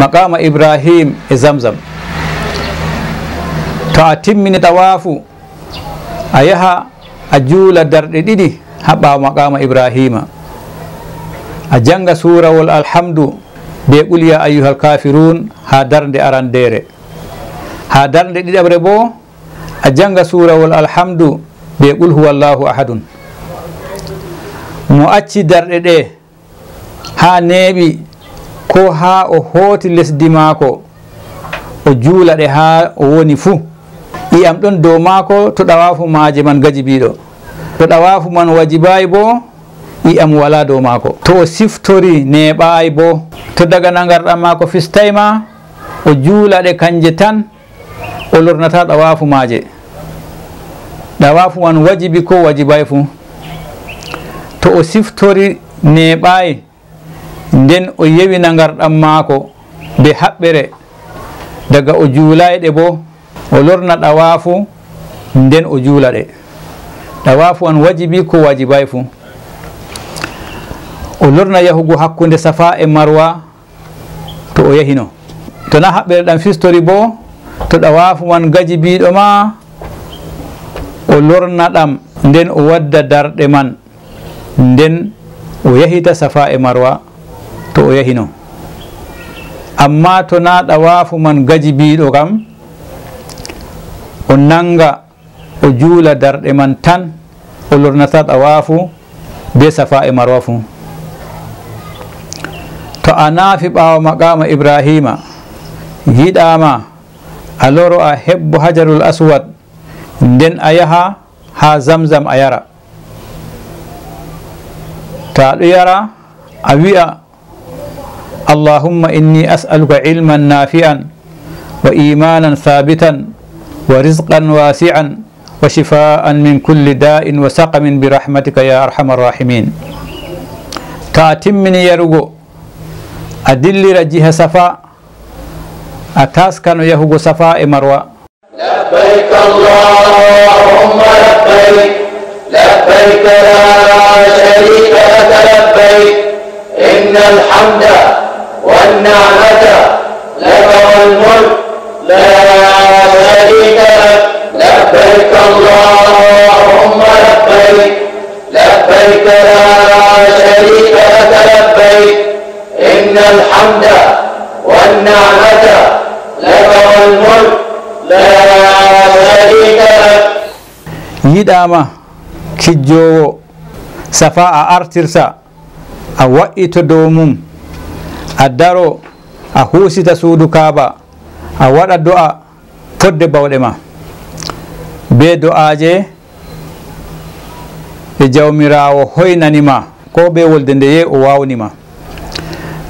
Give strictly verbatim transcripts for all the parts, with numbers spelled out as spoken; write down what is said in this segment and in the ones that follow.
Maqaama Ibrahim e Zamzam. To a timmini ɗawaafu, a yaha a juula darɗe ɗiɗi haa ɓaawo Maqaama Ibrahima. A jannga suurawol Alhamdu bee Qul yaa ayyuhal kaafiruun haa darnde arandeere. Haa darnde ɗiɗaɓre boo, a jannga suurawol Alhamdu bee Qul huwallaahu ahadun. Mo acci darɗe ɗe haa neeɓi, koo haa o hooti lesdi maako, o juula ɗe haa o woni fuu, i'am ɗon dow maako to ɗawaafu maaje man gajibiiɗo. To ɗawaafu man wajibaay boo, i'am walaa dow maako. To o siftori neeɓaay boo, to daga nangarɗam maako fistaay ma, o juula ɗe kanje tan, o lornataa ɗawaafu maaje. Ɗawaafu man wajibi koo wajibaay fuu. To o siftori neeɓaay, nden o yewi nangarɗam maako bee haɓɓere, daga o juulaay ɗe boo, o lorna ɗawaafu, nden o juula ɗe. Ɗawaafu man wajibi koo wajibaay fuu. O lorna yahugo hakkunde Safa e Marwa, to o yahino. To naa haɓɓere ɗam fistori boo, to ɗawaafu man gajibiiɗo ma, o lorna ɗam, nden o wadda darɗe man, nden o yahita Safa e Marwa, to o yahino. Ammaa to naa ɗawaafu man gajibiiɗo kam, o nanga o juula darɗe man tan, o lornataa ɗawaafu bee Safa e Marwa fuu. To a naafi ɓaawo Maqaama Ibrahima, yiɗaama a loro a heɓɓo Hajarul Aswad, nden a yaha haa Zamzam a yara. To a ɗo yara, a wi'a, اللهم إني أسألك علما نافعا وإيمانا ثابتا ورزقا واسعا وشفاء من كل داء وسقم برحمتك يا أرحم الراحمين. To a timmini yarugo, a dillira jiha Safa, a taaskano yahugo Safa e Marwa. لبيك اللهم لبيك، لبيك لا شريك لك لبيك، إن الحمد والنعمة لك والملك لا شريك لك، لبيك اللهم لبيك، لبيك لا شريك لك لبيك، إن الحمد والنعمة لك والملك لا شريك لك. Yiɗaama kijjoowo Safa a artirta, a wa'ito dow mum, a daro, a huusita suudu Kaaba, a waɗa do'a fodde bawɗe ma, bee do'aaje ɗe Jawmiraawo hoynani ma, koo bee wolde ndeye o waawni ma.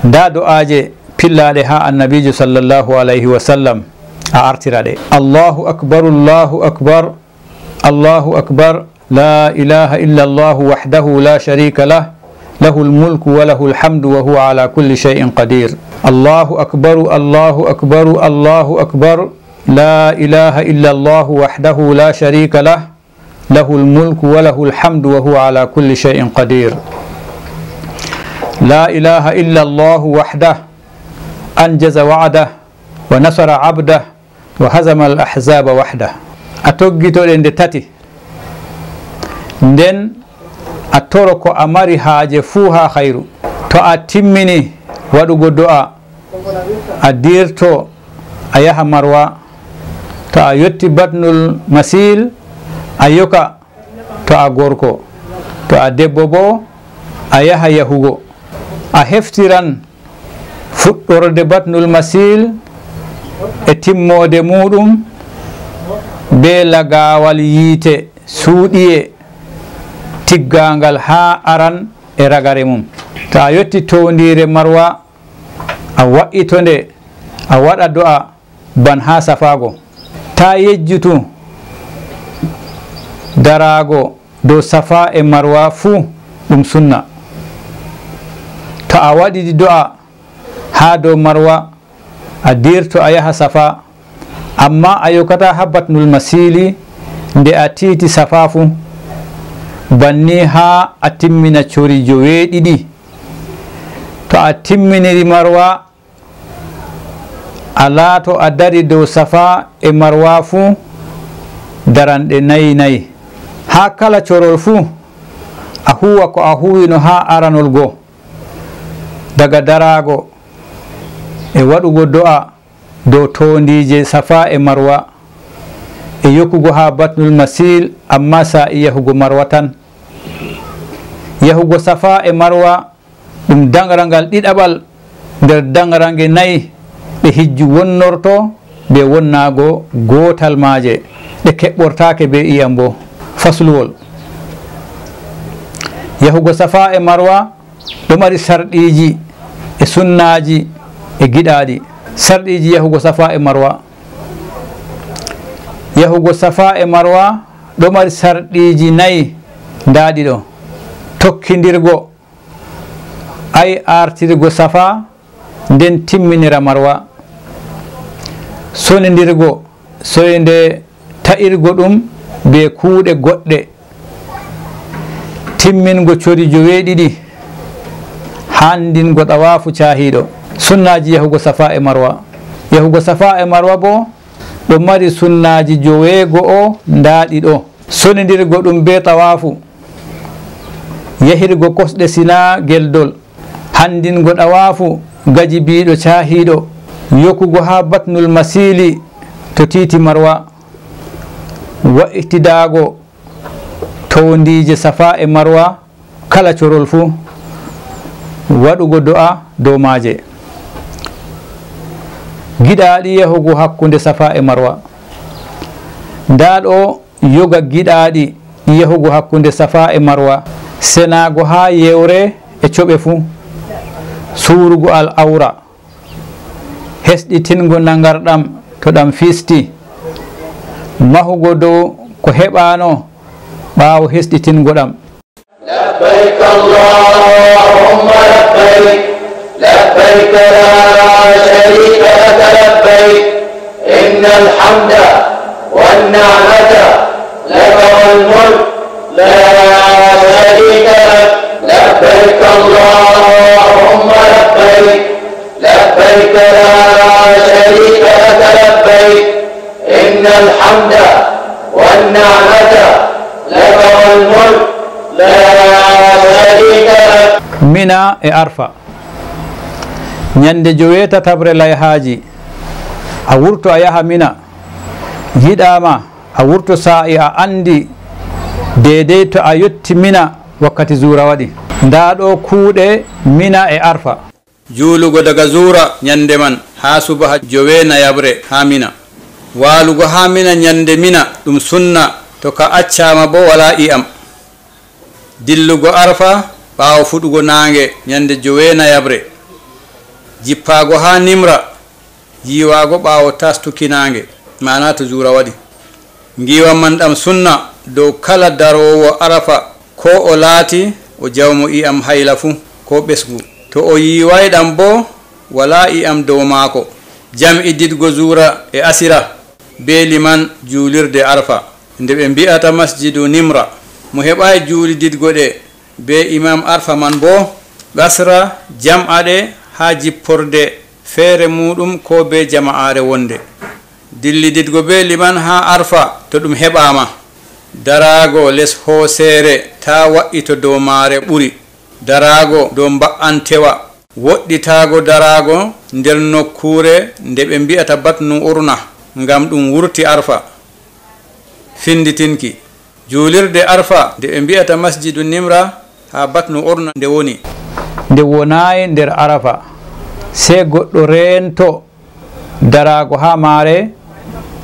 Ndaa do'aaje pillaaɗe haa Annabiijo sallallahu alayhi wa sallam, a artira ɗe. الله أكبر، الله أكبر، الله أكبر، لا إله إلا الله وحده لا شريك له، له الملك وله الحمد وهو على كل شيء قدير. الله أكبر، الله أكبر، الله أكبر، لا إله إلا الله وحده لا شريك له، له الملك وله الحمد وهو على كل شيء قدير. لا إله إلا الله وحده أنجز وعده ونصر عبده وهزم الأحزاب وحده. A toggito ɗe nde tati. Nden a toro ko a mari haaje fuu haa hayru. To a timmini waɗugo do'a, a dirto, a yaha Marwa. To a yotti Batnul Masil, a yoka, to a gorko. To a debbo boo, a yaha yahugo. A heftiran fuɗɗorde Batnul Masil e timmoode muuɗum bee lagaawal yiite suuɗiye tiggaaŋgal haa aran e ragare mum. To a yotti towndiire Marwa, a wa'ito nde, a waɗa do'a ban haa Safa go. Taa yejjitu daraago dow Safa e Marwa fuu ɗum sunna. To a waɗidi do'a haa dow Marwa, a dirto a yaha Safa, ammaa a yokataa haa Batnul Masili nde a tiiti Safa fuu, banni haa a timmina cori joweeɗiɗi. To a timminiri Marwa, A laato a dari dow Safa e Marwa fuu daranɗe nayi nayi. Haa kala corol fuu, a huuwa ko a huuwino haa aranol go, daga daraago e waɗugo do'a dow towndiije Safa e Marwa, e yokkugo haa Batnul Masil, ammaa saa'i yahugo Marwa tan. Yahugo Safa e Marwa ɗum daŋraŋgal ɗiɗaɓal nder daŋraŋge nayi ɗe hijju wonnorto bee wonnaago gootal maaje, ɗe keɓɓortaake bee i'am boo. Fasluwol. Yahugo Safa e Marwa ɗo mari sarɗiiji e sunnaaji e giɗaaɗi. Sarɗiiji yahugo Safa e Marwa. Yahugo Safa e Marwa ɗo mari sarɗiiji nayi, ndaa ɗi ɗo. Tokkindirgo, ay aartirgo Safa, nden timminira Marwa. Sonindirgo, soynde ta'irgo ɗum bee kuuɗe goɗɗe. Timmingo cori joweeɗiɗi, haandingo ɗawaafu caahiiɗo. Sunnaaji yahugo Safa e Marwa. Yahugo Safa e Marwa boo ɗo mari sunnaaji joweego'o, ndaa ɗi ɗo. Sonindirgo ɗum bee tawaafu, yahirgo kosɗe Sina geldol, handingo ɗawaafu gajibiiɗo caahiiɗo, yokugo haa Batnul Masili to tiiti Marwa, wa'itidaago towndiije Safa e Marwa, kala corol fuu, waɗugo do'a dow maaje. Giɗaaɗi yahugo hakkunde Safa e Marwa. Ndaa ɗo yoga giɗaaɗi yahugo hakkunde Safa e Marwa, senaago haa yewre e coɓe fuu, suurugo al-awra, hesɗitingo naŋgarɗam to ɗam fisti, mahugo dow ko heɓaano ɓaawo hesɗitingo ɗam. لبيك اللهم لبيك، لبيك لا شريك لك لبيك، إن الحمد والنعمة لك والملك لا شريك لك، لبيك اللهم لبيك، لبيك لا شريك لك لبيك، إن الحمد والنعمة لك والملك لا شريك لك. Mina e Arfa. Nyande joweetataɓre layhaaji, a wurto a yaha Mina. Yiɗaama a wurto saa'i a anndi deydey to a yotti Mina wakkati zuura waɗi. Ndaa ɗo kuuɗe Mina e Arfa. Juulugo daga zuura nyande man haa subaha joweenayaɓre haa Mina. Waalugo haa Mina nyande Mina ɗum sunna, to ka accaama boo walaa i'am. Dillugo Arfa ɓaawo fuɗugo naange nyande joweenayaɓre. Jippaago haa Nimra, yiiwaago ɓaawo taastuki naange, maana to zuura waɗi. Ngiiwam man ɗam sunna dow kala daroowo Arafa, koo o laati o jawmo i'am hayla fuu, koo ɓesngu. To o yiiwaay ɗam boo, walaa i'am dow maako. Jam'ididgo zuura e asira bee liman juulirde Arfa, nde ɓe mbi'ata Masjidu Nimra. Mo heɓaay juulididgo ɗe bee imaam Arfa man boo, qasra jam'a ɗe haa jipporde feere muuɗum koo bee jama'aare wonnde. Dillididgo bee liman haa Arfa to ɗum heɓaama. Daraago les hooseere, taa wa'ito dow maare ɓuri daraago dow mba'antewa. Woɗɗitaago daraago nder nokkuure nde ɓe mbi'ata Batnu Urna, ngam ɗum wurti Arfa. Finnditinki. Juulirde Arfa nde ɓe mbi'ata Masjidu Nimra haa Batnu Urna nde woni. Nde wonaay nder Arafa, sey goɗɗo reento daraago haa maare,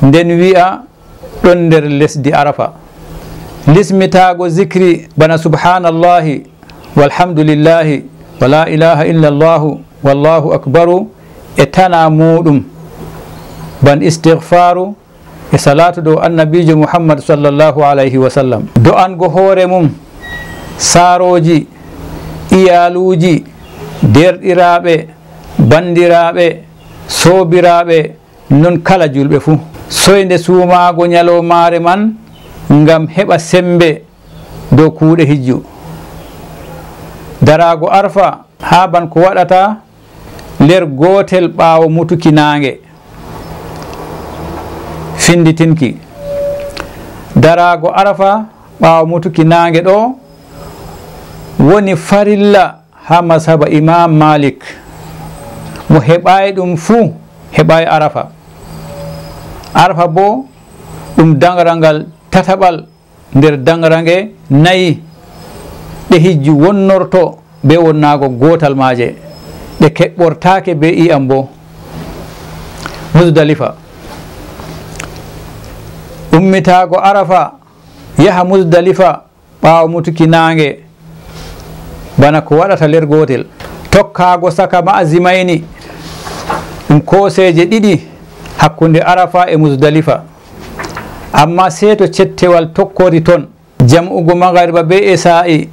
nden wi'a ɗon nder lesdi Arafa. Lismitaago zikri bana Subhaanallaahi, Walhamdulillaahi, wa laa ilaaha illallaahu, wallaahu akbaru, e tana muuɗum, ban istigfaaru, e salaatu dow Annabiijo Muhammad sallallaahu alayhi wa sallam. Do'ango hoore mum, saarooji, iyaaluuji, deerɗiraaɓe, banndiraaɓe, soobiraaɓe, non kala juulɓe fuu. Soynde suumaago nyalawmaare man ngam heɓa semmbe dow kuuɗe hijju. Daraago Arfa haa ban ko waɗata leer gootel ɓaawo mutuki naange. Finnditinki. Daraago Arafa ɓaawo mutuki naange ɗo woni farilla haa masaba Imaam Maalik. Mo heɓaay ɗum fuu heɓaay Arafa. Arafa boo ɗum daŋraŋgal tataɓal nder daŋraŋge nayi ɗe hijju wonnorto bee wonnaago gootal maaje, ɗe keɓɓortaake bee i'am boo. Muzdalifa. Ummitaago Arafa, yaha Muzdalifa ɓaawo mutuki naange, bana ko waɗata leer gootel. Tokkaago saka ma'azimayni, ɗum kooseeje ɗiɗi hakkunde Arafa e Muzdalifa. Ammaa sey to cettewal tokkori ton, jam'ugo magariba bee esaa'i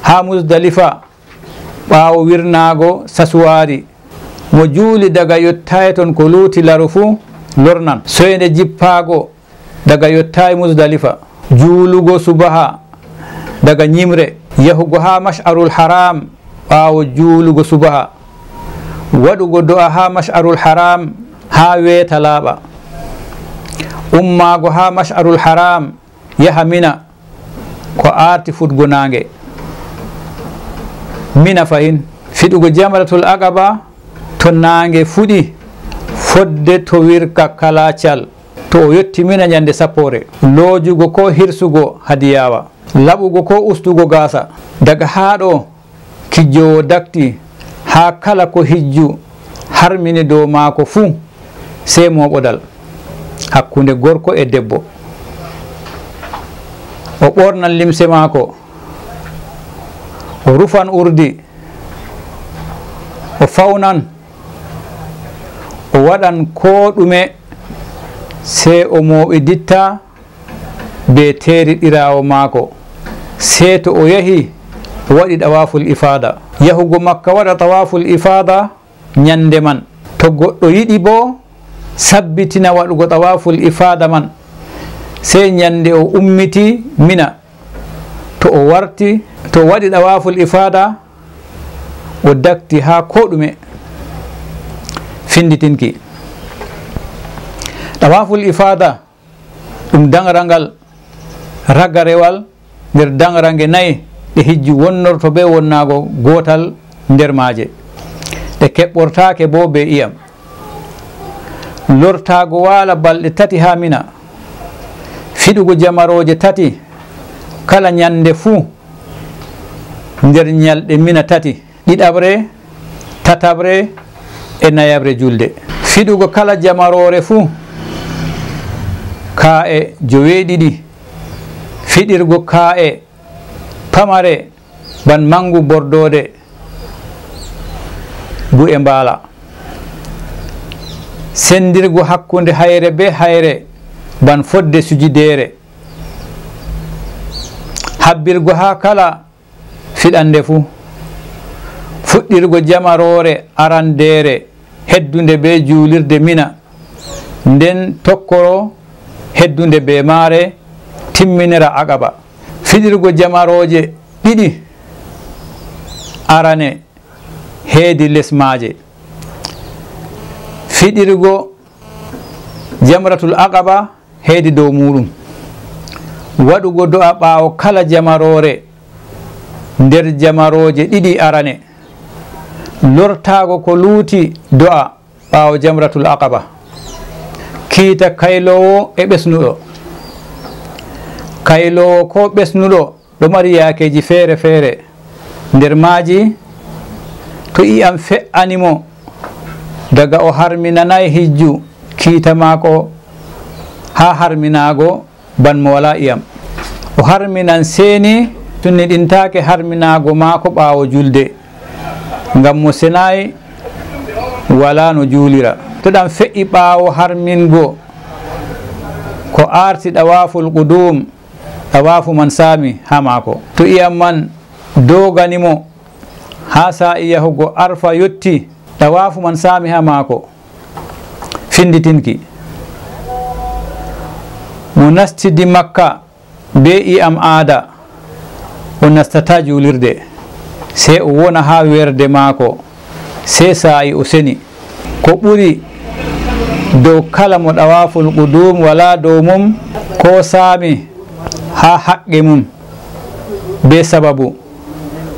haa Muzdalifa, ɓaawo wirnaago sasuwaari. Mo juuli daga yottaay ton ko luuti laru fuu, lornan. Soynde jippaago daga yottaay Muzdalifa. Juulugo subaha daga nyimre, yahugo haa Mash'arul Haram ɓaawo juulugo subaha. Waɗugo do'a haa Mash'arul Haram haa weeta laaɓa. Ummaago haa Mash'arul Haram, yaha Mina, ko aarti fuɗgo naange. Mina fahin. Fiɗugo Jamratul Aqaba to naange fuɗi, fodde to wirka kalaacal, to o yotti Mina nyande sappoore. Loojugo koo hirsugo hadiyaawa. Laɓugo koo ustugo gaasa. Daga haa ɗo, kijjoowo dakti haa kala ko hijju harmini dow maako fuu, sey mooɓodal hakkunde gorko e debbo. O ɓornan limse maako, o rufan urdi, o fawnan, o waɗan koo ɗume, sey o mooɓiditta bee teeriɗiraawo maako, sey to o yahi o waɗi ɗawaaful ifaada. Yahugo Makka waɗa ɗawaaful ifaada nyande man. To goɗɗo yiɗi boo sabbitina waɗugo ɗawaaful ifaada man, sey nyande o ummiti Mina. To o warti, to o waɗi ɗawaaful ifaada, o dakti haa koo ɗume. Finnditinki. Ɗawaaful ifaada ɗum daŋraŋgal ragarewal nder daŋraŋge nayi ɗe hijju wonnorto bee wonnaago gootal nder maaje, ɗe keɓɓortaake boo bee i'am. Lortaago waala balɗe tati haa Mina, fiɗugo jamarooje tati kala nyande fuu nder nyalɗe Mina tati, ɗiɗaɓre, tataɓre e nayaɓre juulde. Fiɗugo kala jamaroore fuu kaa'e joweeɗiɗi. Fiɗirgo kaa'e pamare ban maŋgu bordoode bu'e mbaala. Senndirgo hakkunde hayre bee hayre ban fodde sujideere. Habbirgo haa kala fiɗannde fuu. Fuɗɗirgo jamaroore arandeere heddunde bee juulirde Mina, nden tokkoro heddunde bee maare, timminira Aqaba. Fiɗirgo jamarooje ɗiɗi arane heedi les maaje. Fiɗirgo Jamratul Aqaba heedi dow muuɗum. Waɗugo do'a ɓaawo kala jamaroore nder jamarooje ɗiɗi arane. Lortaago ko luuti do'a ɓaawo Jamratul Aqaba. Kiita kayloowo e ɓesnuɗo. Kayloowo koo ɓesnuɗo ɗo mari yaakeeji feere-feere. Nder maaji, to i'am fe'ani mo daga o harminanaay hijju, kiita maako haa harminaago ban mo walaa i'am. O harminan seeni, sunniɗintaake harminaago maako ɓaawo julde, ngam mo senaay walaa no juulira. To ɗam fe'i ɓaawo harmingo ko aarti ɗawaaful qudum, ɗawaafu man saami haa maako. To i'am man doogani mo haa saa'i yahugo Arfa yotti, ɗawaafu man saami haa maako. Finnditinki. Mo nastidi Makka bee i'am aada, o nastataa juulirde, sey o wona haa weerde maako, sey saa'i o seni. Ko ɓuri dow kala mo ɗawaaful qudum walaa dow mum koo saami haa haqqe mum bee sababu,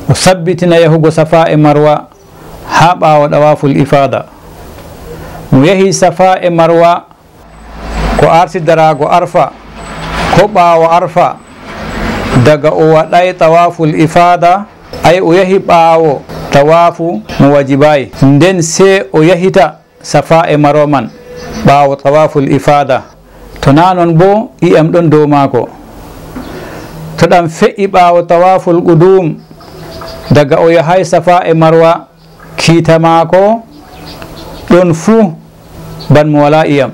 o sabbitina yahugo Safa e Marwa haa ɓaawo ɗawaaful ifaada. Mo yahi Safa e Marwa ko aarti daraago Arfa, ko ɓaawo Arfa, daga o waɗaay tawaaful ifaada, ay o yahi ɓaawo tawaafu mo wajibaay, nden sey o yahita Safa e Marwa man ɓaawo tawaaful ifaada. To naa non boo, i'am ɗon dow maako. To ɗam fe'i ɓaawo tawaaful qudum, daga o yahaay Safa e Marwa, kiita maako ɗon fuu ban mo walaa i'am.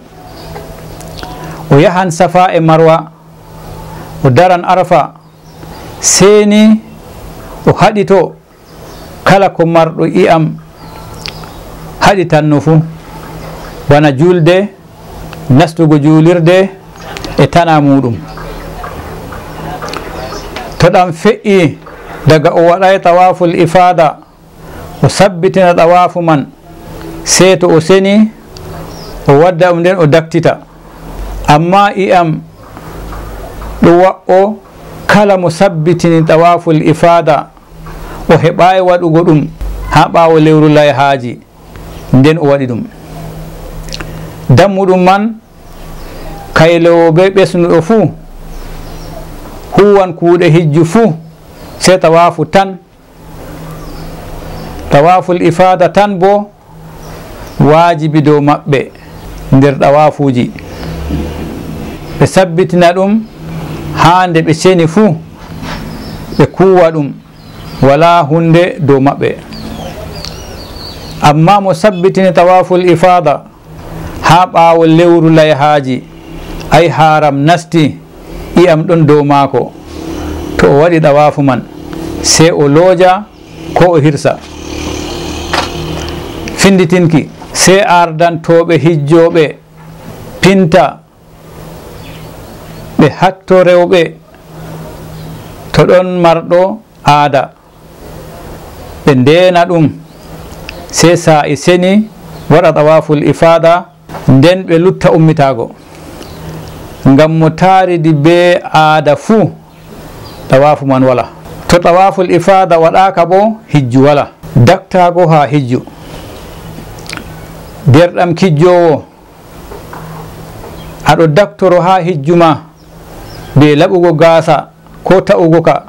O yahan Safa e Marwa, o daran Arfa, sey ni o haɗito kala ko marɗo i'am haɗitanno fuu, bana juulde, nastugo juulirde e tana muuɗum. To ɗam fe'i daga o waɗaay tawaaful ifaada, o sabbitina ɗawaafu man, sey to o seni, o wadda ɗum nden o daktita. Ammaa i'am ɗo wa'o kala mo sabbitini ɗawaaful ifaada, o heɓaay waɗugo ɗum haa ɓaawo lewru layhaaji, nden o waɗi ɗum. Dammuɗum man, kayloowo bee ɓesnuɗo fuu huuwan kuuɗe hijju fuu, sey tawaafu tan. Tawaaful ifaada tan boo waajibi dow maɓɓe nder ɗawaafuuji. Ɓe sabbitina ɗum haa nde ɓe ceni fuu, ɓe kuuwa ɗum, walaa huunde dow maɓɓe. Ammaa mo sabbitini tawaaful ifaada haa ɓaawo lewru layhaaji, ay haaram nasti, i'am ɗon dow maako. To o waɗi ɗawaafu man, sey o looja koo o hirsa. Finnditinki, sey aardantooɓe hijjooɓe pinta, ɓe hatto rewɓe, to ɗon marɗo aada, ɓe ndeena ɗum, sey saa'i seni waɗa tawaaful ifaada, nden ɓe lutta ummitaago. Ngam mo taaridi bee aada fuu, tawaafu man walaa. To tawaaful ifaada waɗaaka boo, hijju walaa. Daktaago haa hijju. Deerɗam kijjoowo, a ɗo daktoro haa hijju ma bee laɓugo gaasa koo ta'ugo ka,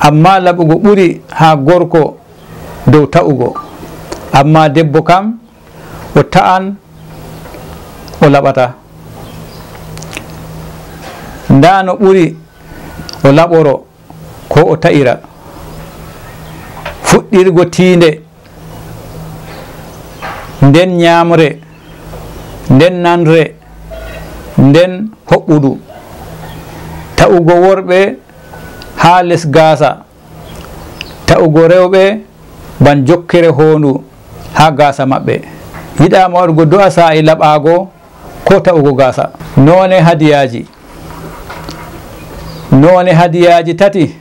ammaa laɓugo ɓuri haa gorko dow ta'ugo. Ammaa debbo kam, o ta'an, o laɓataa. Ndaa no ɓuri o laɓoro koo o ta'ira. Fuɗɗirgo tiinde, nden nyaamre, nden nanre, nden hoɓɓudu. Ta'ugo worɓe haa les gaasa, ta'ugo rewɓe ban jokkere hoondu haa gaasa maɓɓe. Yiɗaama waɗugo do'a saa'i laɓaago koo ta'ugo gaasa. Noone hadiyaaji. Noone hadiyaaji tati,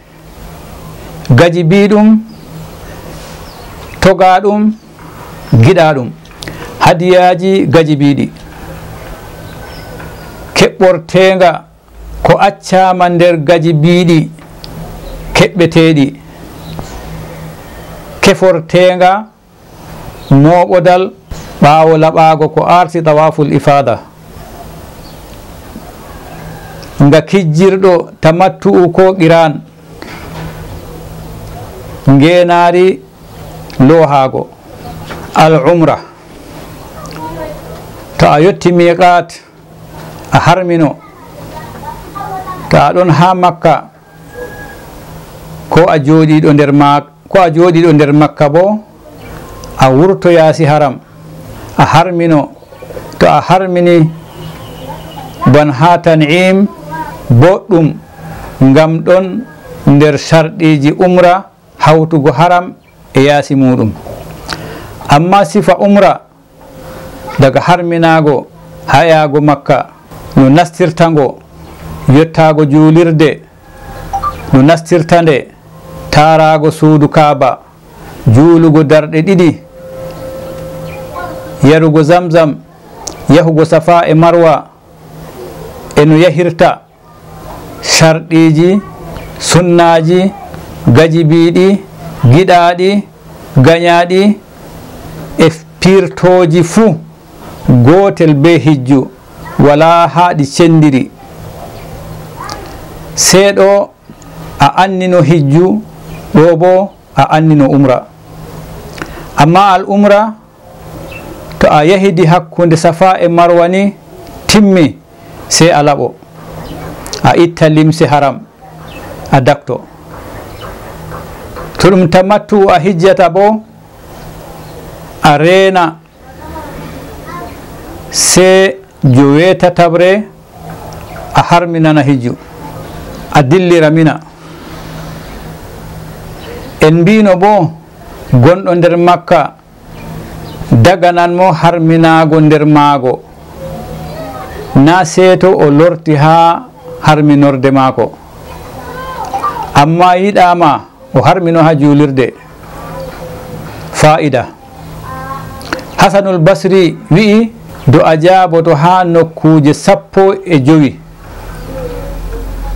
gajibiiɗum, togaaɗum, giɗaaɗum. Hadiyaaji gajibiiɗi. Keɓɓorteenga ko accaama nder gajibiiɗi keɓɓeteeɗi. Keforteenga mooɓodal ɓaawo laɓaago ko aarti tawaaful ifaada. Nga kijjirɗo tamattu'u koo qiraan, ngeenaari loohaago. Al umra. To a yotti miiqaat, a harmino. To a ɗon haa Makka, ko a jooɗiiɗo nder Mak-, ko a jooɗiiɗo nder Makka boo, a wurto yaasi haram, a harmino. To a harmini ban haa Tan'iim, boɗɗum, ngam ɗon nder sarɗiiji umra hawtugo haram e yaasi muuɗum. Ammaa sifa umra, daga harminaago haa yaago Makka, no nastirta ngo, yottaago juulirde, no nastirta nde, taaraago suudu Kaaba, juulugo darɗe ɗiɗi, yarugo Zamzam, Yahugo Safa e Marwa e no yahirta, sarɗiiji, sunnaaji, gajibiiɗi, giɗaaɗi, gañaaɗi e piirtooji fuu, gootel bee hijju, walaa haa ɗi cenndiri. Sey ɗo a annino hijju, ɗo boo a annino umra. Ammaa al umra, to a yahidi hakkunde Safa e Marwa ni timmi, sey a laɓo, a itta limse haram, a dakto. To ɗum tamattu a hijjata boo, a reena sey joweetataɓre a harminana hijju, a dillira Mina. En mbiino boo, gonɗo nder Makka daganan mo harminaago nder maago, naa sey to o lorti haa harminorde maako. Ammaa yiɗaama o harmino haa juulirde. Faa'ida. Hasanul Basri wi'i, do'a jaaboto haa nokkuuje sappo e jowi.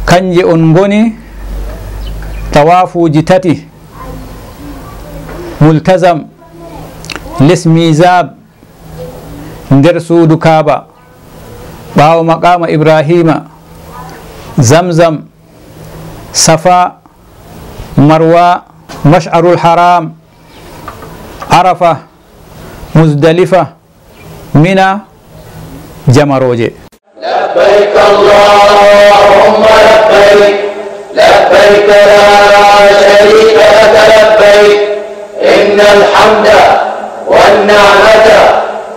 Kanje on ngoni tawaafuuji tati, multazam, les mizab, nder suudu Kaaba, ɓaawo maqaama Ibraahiima, Zamzam, Safa, Marwa, Mash'arul Haram, Arafa, Muzdalifa, Mina, jamarooje. لبيك اللهم لبيك، لبيك لا شريك لك لبيك، إن الحمد والنعمة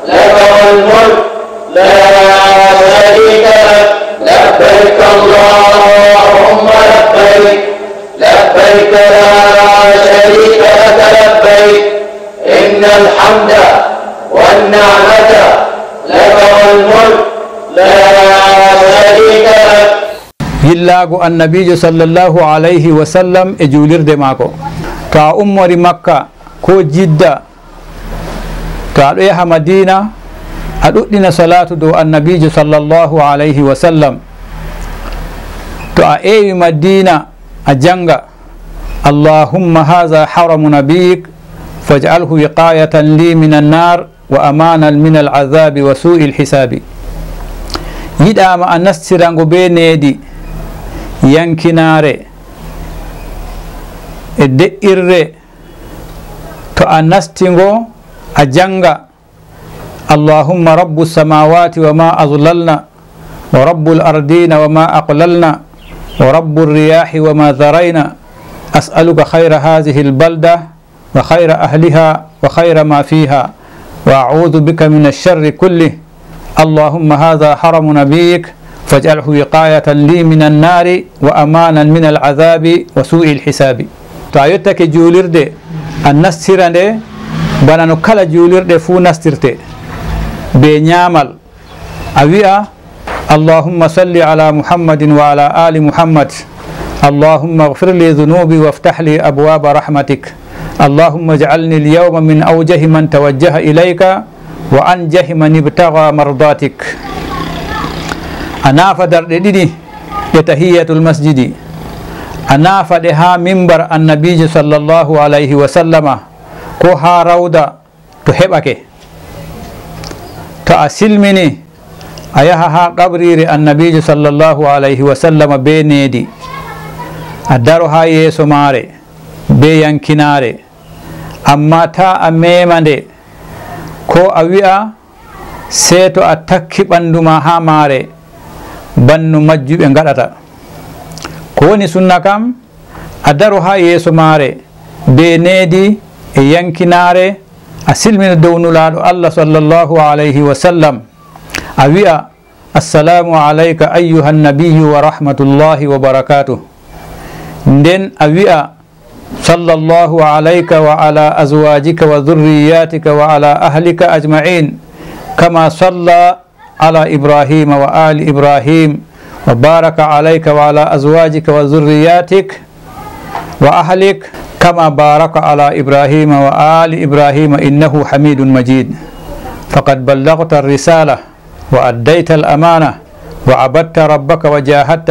لك والملك لا شريك لك، لبيك اللهم لبيك، لبيك لا شريك لك لبيك، إن الحمد والنعمة لك والملك لا شريك لك. Yillaago Annabiijo sallallahu alayhi wa sallam e juulirde maako. To a ummori Makka koo Jidda, to a ɗo yaha Madiina, a ɗuɗɗina salaatu dow Annabiijo sallallahu alayhi wa sallam. To a eewi Madiina, a jannga, اللهم هذا حرم نبيك فاجعله وقاية لي من النار وأمانا من العذاب وسوء الحساب. Yiɗaama a nastira ngo bee needi, yankinaare e de'irre. To a nasti ngo, a jannga, اللهم رب السماوات وما أظللن، ورب الأرضين وما أقللن، ورب الرياح وما ذرين، أسألك خير هذه البلدة وخير أهلها وخير ما فيها، وأعوذ بك من الشر كله، اللهم هذا حرم نبيك فاجعله وقاية لي من النار وأمانا من العذاب وسوء الحساب. To a yottake juulirde, a nastira nde bana no kala juulirɗe fuu nastirte, bee nyaamal, a wi'a, اللهم صل على محمد وعلى آل محمد. اللهم اغفر لي ذنوبي وافتح لي أبواب رحمتك. اللهم اجعلني اليوم من أوجه من توجه إليك وأنجه من ابتغى مرضاتك. A naafa darɗe ɗiɗi ɗe tahiyatul masjidi. A naafa ɗe haa mimbar Annabiijo sallallahu alayhi wa sallama, ko haa rawda to heɓake. To a silmini, a yaha haa qabriire Annabiijo sallallahu alayhi wa sallama bee needi. A daro haa yeeso maare bee yankinaare. Ammaa taa a meema nde, koo a wi'a, sey to a takki ɓanndu ma haa maare, ban no majjuɓe ngaɗata. Ko woni sunna kam, a daro haa yeeso maare bee needi e yankinaare, a silmina dow Nulaaɗo Allah sallallahu alayhi wa sallam, a wi'a, السلام عليك أيها النبي ورحمة الله وبركاته. Nden a wi'a, صلى الله عليك وعلى أزواجك وذرياتك وعلى أهلك أجمعين، كما صلى على إبراهيم وآل إبراهيم، وبارك عليك وعلى أزواجك وذرياتك وأهلك، كما بارك على إبراهيم وآل إبراهيم إنه حميد مجيد. فقد بلغت الرسالة وأديت الأمانة وعبدت ربك وجاهدت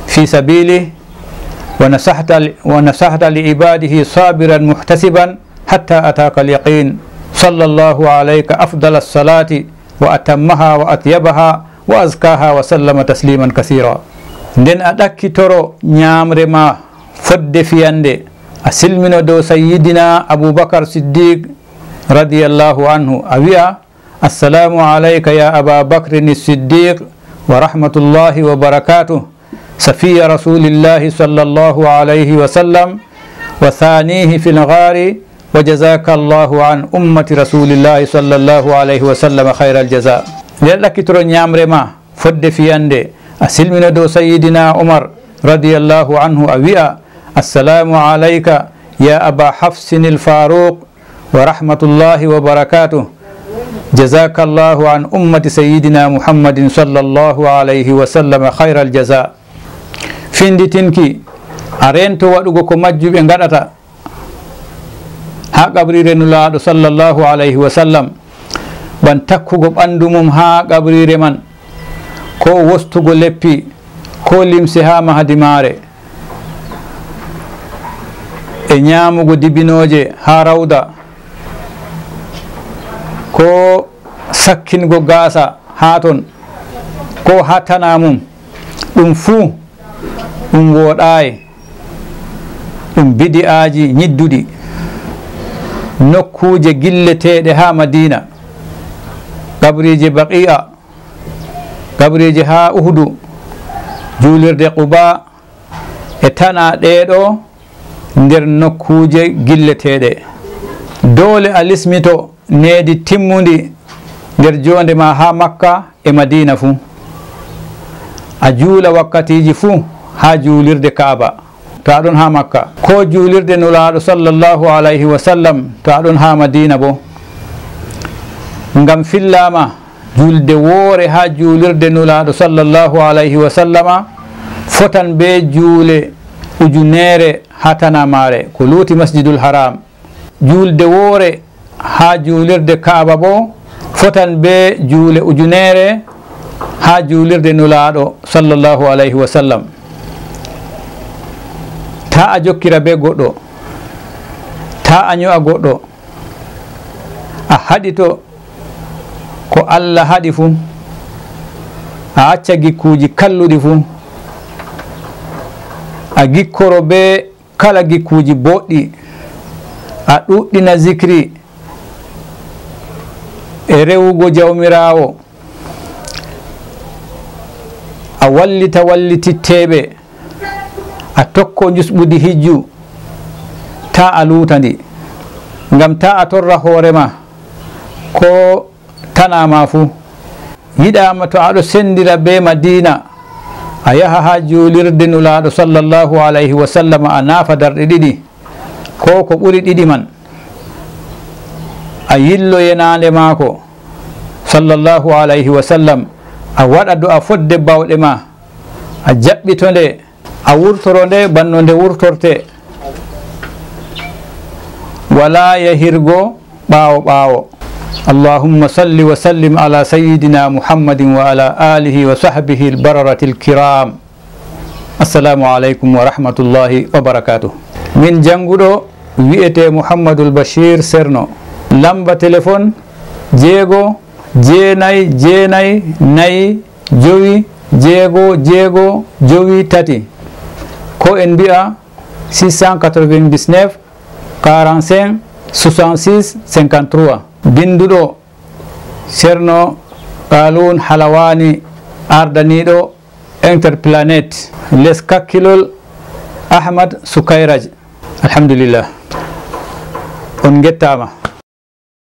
في سبيله ونصحت، ونصحت لعباده صابرا محتسبا حتى أتاك اليقين. صلى الله عليك أفضل الصلاة وأتمها وأطيبها وأزكاها وسلم تسليما كثيرا. Nden a ɗakkitoro ñaamre ma fodde fiyande, a silmino dow Sayyidina Abubakar Siddiq radiyallahu anhu, a wi'a, السلام عليك يا أبا بكر الصديق ورحمة الله وبركاته، صفي رسول الله صلى الله عليه وسلم وثانيه في الغار، وجزاك الله عن أمة رسول الله صلى الله عليه وسلم خير الجزاء. Nde a ɗakkitoro ñaamre ma fodde fiyande, a silmino dow Sayyidina Umar radiyallahu anhu, a wi'a, السلام عليك يا أبا حفص الفاروق ورحمة الله وبركاته. جزاك الله عن أمة سيدنا محمد صلى الله عليه وسلم خير الجزاء. Finnditinki, a reento waɗugo ko majjuɓe ngaɗata haa qabriire Nulaaɗo sallallahu alayhi wa sallam, ban takkugo ɓanndu mum haa qabriire man, koo wostugo leppi, koo limse haa mahdi maare, e nyaamugo dibinooje haa rawda, koo sakkingo gaasa haa ton, koo haa tana mum, ɗum fuu ɗum wooɗaay, ɗum bidi'aaji nyidduɗi. Nokkuuje gilleteeɗe haa Madiina, qabriije Baqi'a, qabriije haa Uhudu, juulirde Quba, e tana ɗee ɗoo nder nokkuuje gilleteeɗe. Doole a lismito needi timmundi nder joonde ma haa Makka e Madiina fuu. A juula wakkatiiji fuu haa juulirde Kaaba, to a ɗon haa Makka, koo juulirde Nulaaɗo sallallahu alayhi wa sallam, to a ɗon haa Madiina boo. Ngam fillaama, juulde woore haa juulirde Nulaaɗo sallallahu alayhi wa sallama fotan bee juule ujuneere haa tana maare, ko luuti Masjidul Haram. Juulde woore haa juulirde Kaaba boo fotan bee juule ujuneere haa juulirde Nulaaɗo sallallahu alayhi wa sallam. Taa a jokkira bee goɗɗo, taa a nyo'a goɗɗo, a haɗito ko Allah haɗi fuu, a acca gikkuuji kalluɗi fuu, a gikkoro bee kala gikkuuji boɗɗi, a ɗuɗɗina zikri e rewugo Jawmiraawo, a wallita wallititteeɓe, a tokko njusɓudi hijju, taa a luuta ndi, ngam taa a torra hoore ma koo tana ma fuu. Yiɗaama to a ɗo senndira bee Madiina, a yaha haa juulirde Nulaaɗo sallallahu alayhi wa sallam, a naafa darɗe ɗiɗi, koo ko ɓuri ɗiɗi man. A yillo yenaande maako sallallahu alayhi wa sallam, a waɗa do'a fodde bawɗe ma, a jaɓɓito nde, a wurtoro nde bana no nde wurtorte, walaa yahirgo ɓaawo ɓaawo. اللهم صل وسلم على سيدنا محمد وعلى آله وصحبه البررة الكرام. Assalamu aleykum wa rahmatullahi wa barakatuh. Min jannguɗo wi'etee Muhammadul Bashir Serno. Lamba telefon jeego jeenay jeenay nayi jowi jeego jeego jowi tati, ko en mbi'a six cent quatre-vingt-dix-neuf quarante-cinq soixante-six cinquante-trois. Binnduɗo Ceerno Qaaluun Halawaani, ardaniiɗo Interplanet, les kakkilol Ahmad Sukayraj. Alhamdulillah. On ngettaama.